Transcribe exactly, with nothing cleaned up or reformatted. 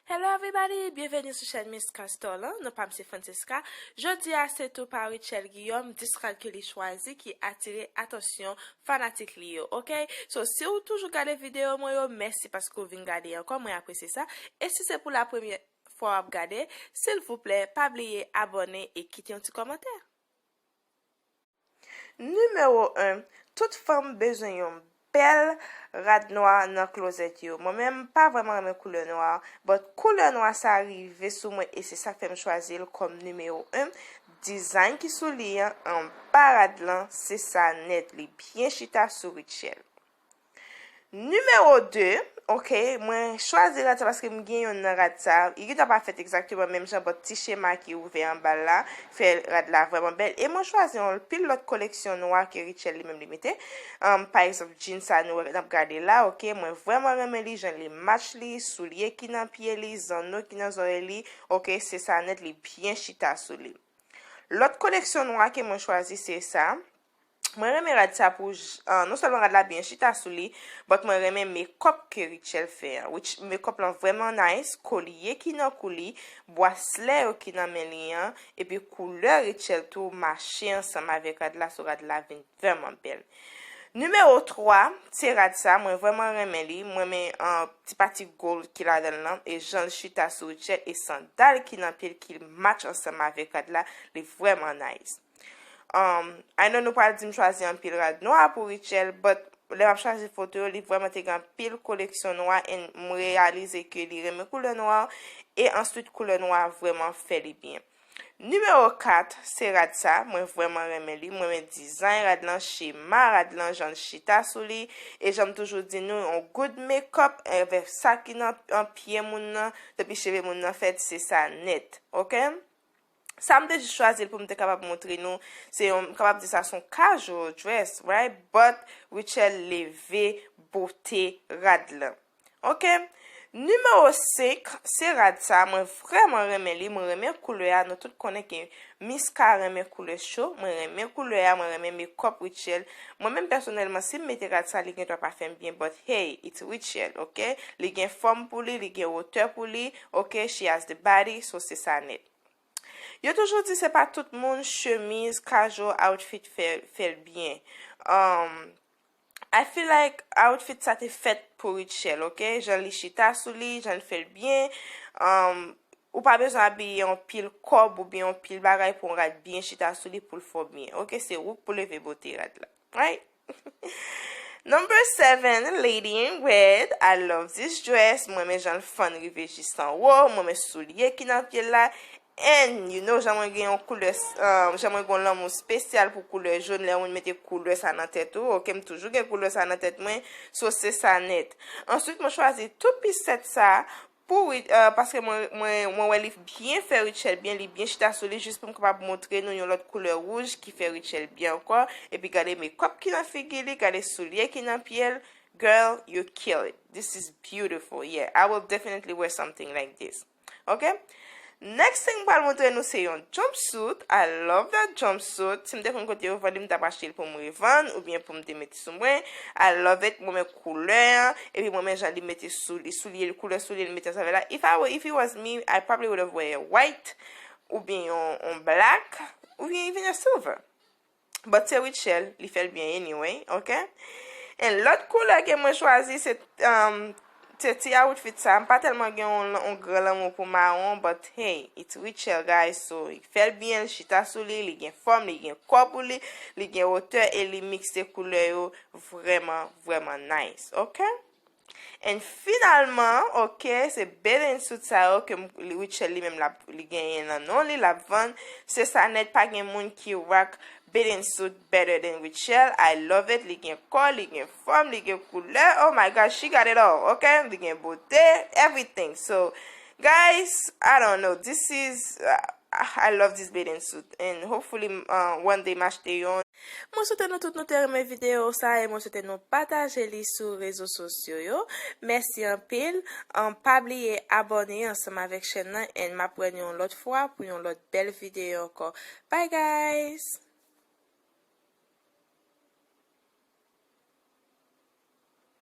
Hello everybody, byenveni sou chèn Miss Castor lan. Non pa m se Francesca. Jodi a se tou pa Richelle Guillaume, dis rad ke li chwazi ki atire atansyon fanatik li yo, ok? So, si w toujou gade videyo mwen yo, mèsi paske w vin gade ankò, mwen apresye sa. E si se pou la premyè fwa w ap gade, silvouplè, pa bliye abòne e kite yon ti kòmantè. Nimewo en, tout fanm bezwen yon bèl rad nwa nan klozèt yo. Mwen menm, m pa vrèman renmen koulè nwa, but koulè nwa sa rive sou mwen e se sa k fè m chwazi l kòm nimewo en. Dizayn ki sou li an, anba rad lan, se sa nèt, li byen chita sou Richelle. Nimewo de, ok, mwen chwazi rad sa paske m gen yonn nan rad sa. Li gentan pa fèt egzakteman menm jan, but ti chema ki ouvè anba l la fè rad la vrèman bèl. E mwen chwazi yon pil lòt koleksyon nwa ke Richelle li menm li mete. Um, pa egzanp, jean sa nou wè n ap gade la, ok, mwen vrèman renmen li, jan li match li, soulye ki nan pye li, zanno ki nan zòrèy li, ok, se sa nèt, li byen chita sou li. Lòt koleksyon nwa ke mwen chwazi se sa. Mwen renmen rad sa pou j-, ah, non sèlman rad la byen chita sou li, but mwen renmen makeup ke Richelle fè an. Which makeup lan vrèman nice, kolye ki nan kou li, braslè yo ki nan men li an, epi koulè Richelle tou mache ansanm avèk rad la, so rad la vin vrèman bèl. Nimewo twa, se rad sa, mwen vrèman renmen li, mwen renmen, ah, ti pati gold ki ladan l lan, e jan l chita sou Richelle, e sandal ki nan pye l ki match ansanm avèk rad la, li vrèman nice. Um, I know nou pral di m chwazi anpil rad nwa pou Richelle, but lè m ap chwazi foto yo, li vrèman te gen anpil koleksyon nwa, and m reyalize ke li renmen koulè nwa, e answit koulè nwa vrèman fè li byen. Nimewo kat, se rad sa, mwen vrèman renmen li, mwen renmen dizayn rad lan, chema rad lan, jan l chita sou li, e jan m toujou di nou, yon good makeup, avèk sa ki nan, nan pye moun nan, depi cheve moun nan fèt, se sa nèt, ok? Sa m te jis chwazi l pou m te kapab montre nou, se yon, m kapab di sa se yon casual dress, right? But Richelle leve bote rad lan. Ok? Nimewo senk, se rad sa, mwen vrèman renmen li, mwen renmen koulè a, nou tout konnen ke Miss Ka renmen koulè cho, mwen renmen koulè a, mwen renmen makeup Richelle. Mwen menm pèsonèlman, si m mete rad sa, li gen dwa pa fè m byen, but hey, it's Richelle, ok? Li gen fòm pou li, li gen wotè pou li, ok? She has the body, so se sa nèt. Yo toujou di se pa tout moun chemiz, casual outfit fè, fè l byen. Um, I feel like outfit sa te fèt pou Richelle, ok? Jan li chita sou li, jan l fè l byen. Um, ou pa bezwen abiye yon pil kòb oubyen yon pil bagay pou yon rad byen chita sou li pou l fè w byen, ok? Se ou k pou leve bote rad la, right? Number seven, Lady in Red. I love this dress. Mwen renmen jan l fann rive jis anwo. Mwen renmen soulye ki nan pye l la. And, you know, jan mwen gen yon koulè, uh, jan mwen gen yon lanmou espesyal pou koulè jòn, lè yon moun mete koulè sa nan tèt ou, ok, m toujou gen koulè sa nan tèt mwen, so se sa nèt. Answit, mwen chwazi tou pi sèt sa pou, uh, paske mwen, mwen, mwen wè li byen fè Richelle byen, li byen chita sou li, jis pou m kapab montre nou yon lòt koulè wouj ki fè Richelle byen ankò, epi gade makeup ki nan figi li, gade soulye ki nan pye l, girl, you kill it. This is beautiful, yeah, I will definitely wear something like this. Ok? Next thing m pral montre nou se yon jumpsuit. I love that jumpsuit. Si m te konn kote yo vann li, m t ap achte l pou m revann oubyen pou m te mete sou mwen. I love it. Mwen renmen koulè an. Epi mwen renmen jan li mete sou li. Soulye, koulè soulye li mete ansanm avè la. If I were, if it was me, I probably would have wear white oubyen yon, yon black oubyen even a silver. But se Richelle, li fè l byen anyway, ok? And lòt koulè ke mwen chwazi, se, um, se ti outfit sa. M pa tèlman gen yon, yon gran lanmou pou mawon, but hey, it's Richelle, guys, so li fè l byen, l chita sou li, li gen fòm, li gen kò pou li, li gen wotè, e li mikse koulè yo vrèman, vrèman nice, ok? And finalman, ok, se bathing suit sa yo ke m-, li, Richelle li menm l ap, li genyen nan non li, l ap vann. Se sa nèt, pa gen moun ki rock bathing suit better than Richelle. I love it. Li gen kò, li gen fòm, li gen koulè. Oh my God, she got it all, ok? Li gen bote, everything. So, guys, I don't know. This is, uh, I love this bathing suit. And hopefully, uh, one day m achte yon. Mwen swete nou tout nou te renmen videyo sa e mwen swete nou pataje li sou rezo sosyo yo. Mèsi anpil. An, pa bliye abòne ansanm avèk chèn nan, and m ap wè nou yon lòt fwa pou yon lòt bèl videyo ankò. Bye guys!